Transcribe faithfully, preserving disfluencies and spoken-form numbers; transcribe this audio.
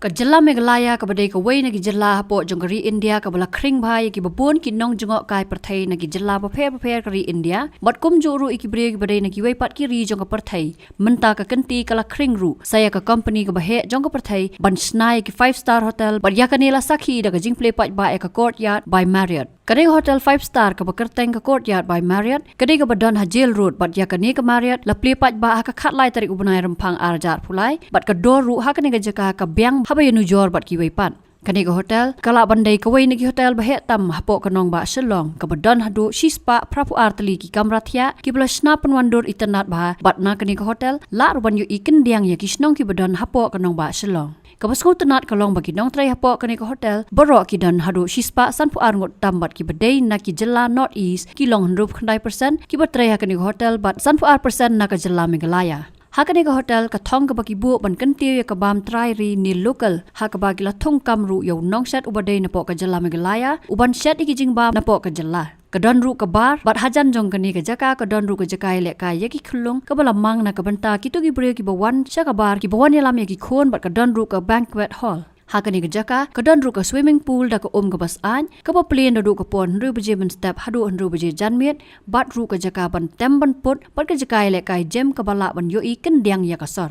Ka jylla Meghalaya kaba dei kawei na ki jylla hapoh jong ka ri India kaba la khring bha ïa kiba bun ki nongjngohkai pyrthei na ki jylla bapher bapher ka ri India, bad kumjuh ruh ïa ki briew kiba dei na kiwei pat ki ri jong ka pyrthei. Mynta ka kynti ka la khring ruh sa ïa ka company kaba heh jong ka pyrthei ban shna ïa ki five star hotel, bad ïa kane la sakhi da ka jingplie paidbah ïa ka Courtyard by Marriott. Kane ka hotel five star kaba kyrteng ka Courtyard by Marriott ka dei kaba don ha Jail Road, bad ïa kane ka Marriott la plie paidbah ha ka khatlai tarik u bnai Rymphang arhajar arphew lai, bad ka dor ruh ha kane ka jaka ka biang haba ïanujor bad kiwei pat. Kane ka hotel ka lah ban dei kawei na ki hotel ba heh tam hapoh ka nongbah Shillong, kaba don haduh shispah phraphew ar tylli ki kamra thiah kiba la shna pynwandur itynnad bha, bad na kane ka hotel lah ruh ban ïohi kyndiang ïa ki shnong kiba don hapoh ka nongbah Shillong. Kaba sngewtynnat ka long ba ki nongtrei hapoh kane ka hotel baroh ki don haduh shispah sanphew ar ngut tam, bad kiba dei na ki jylla North East ki long hynriewphew khyndai percent kiba trei ha kane ka hotel, bad sanphew ar percent na ka jylla Meghalaya. Ha kane ka hotel ka thong kaba ki buh ban kyntiew ïa ka bam trai ri ne local, ha kaba ki la thung kam ruh ïa u nongshet uba dei napoh ka jylla Meghalaya u ban shet ïa ki jingbam napoh ka jylla. Ka don ruh ka bar, bad hajan jong kane ka jaka ka don ruh ka jaka ïalehkai ïa ki khyllung kaba la mang na ka bynta kito ki briew kiba wan sha ka bar, kiba wan ïalam ïa ki khun, bad ka don ruh ka banquet hall. Ha kane ka jaka ka don ruh ka swimming pool da ka um kaba syaid, kaba plie naduh ka por hynriew baje mynstep haduh hynriew baje janmiet, bad ruh ka jaka ban tem ban put, bad ka jaka ïalehkai gym kaba lah ban ïohi kyndiang ïa ka sor.